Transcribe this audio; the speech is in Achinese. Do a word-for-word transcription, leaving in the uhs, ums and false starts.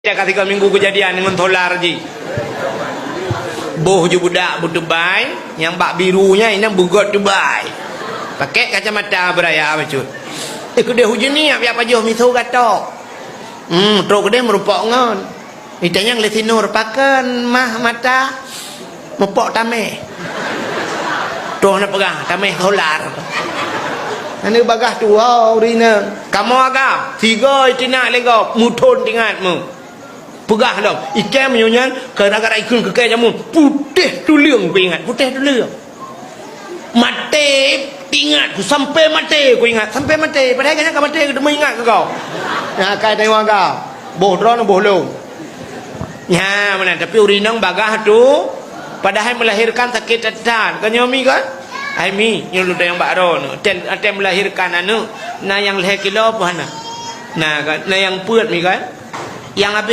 Ka tiga minggu kejadian ngon solar jih. Boh ju budak beutubai, nyang bak biru nyan inong beugöt tubai. Pakai kacamata beuraya bacut. Eh, keudeh ujeuen ni, biar pajoh miseue gatok. Hmm, trok keudeh meurupok ngon. Itanyong lé si Nur, "Pakon mah mata?" "Meupok tameh." Troh na peugah, "Tameh solar." Aneuk bagah tuha ureueng inong. Kamoe agam, sigoe itinak lé gob, muthon tingat mu. Peugah lom, ikai meunyoe nyan, gara-gara ikheun keu kayèe jameun, putéh tuleueng ku ingat, putéh tuleueng. Maté tingat ku, sampai maté ku ingat, sampai maté. Padahai gobnyan ka maté, geuteumeung ingat keu gob. Nyan akai tanyong agam. Boh droeneuh, boh lôn. Nyan meunan, tapi ureueng inong bagah tu, padahai melahirkan sakét that-that. Kan nyoe mi kan? Hai mi, nyoe lôn tanyong bak droeneuh. Watèe, watèe melahirkan aneuk, na nyang lhèe kilo peue hana? Na kan? Na nyang peuet mi kan? Nyang habéh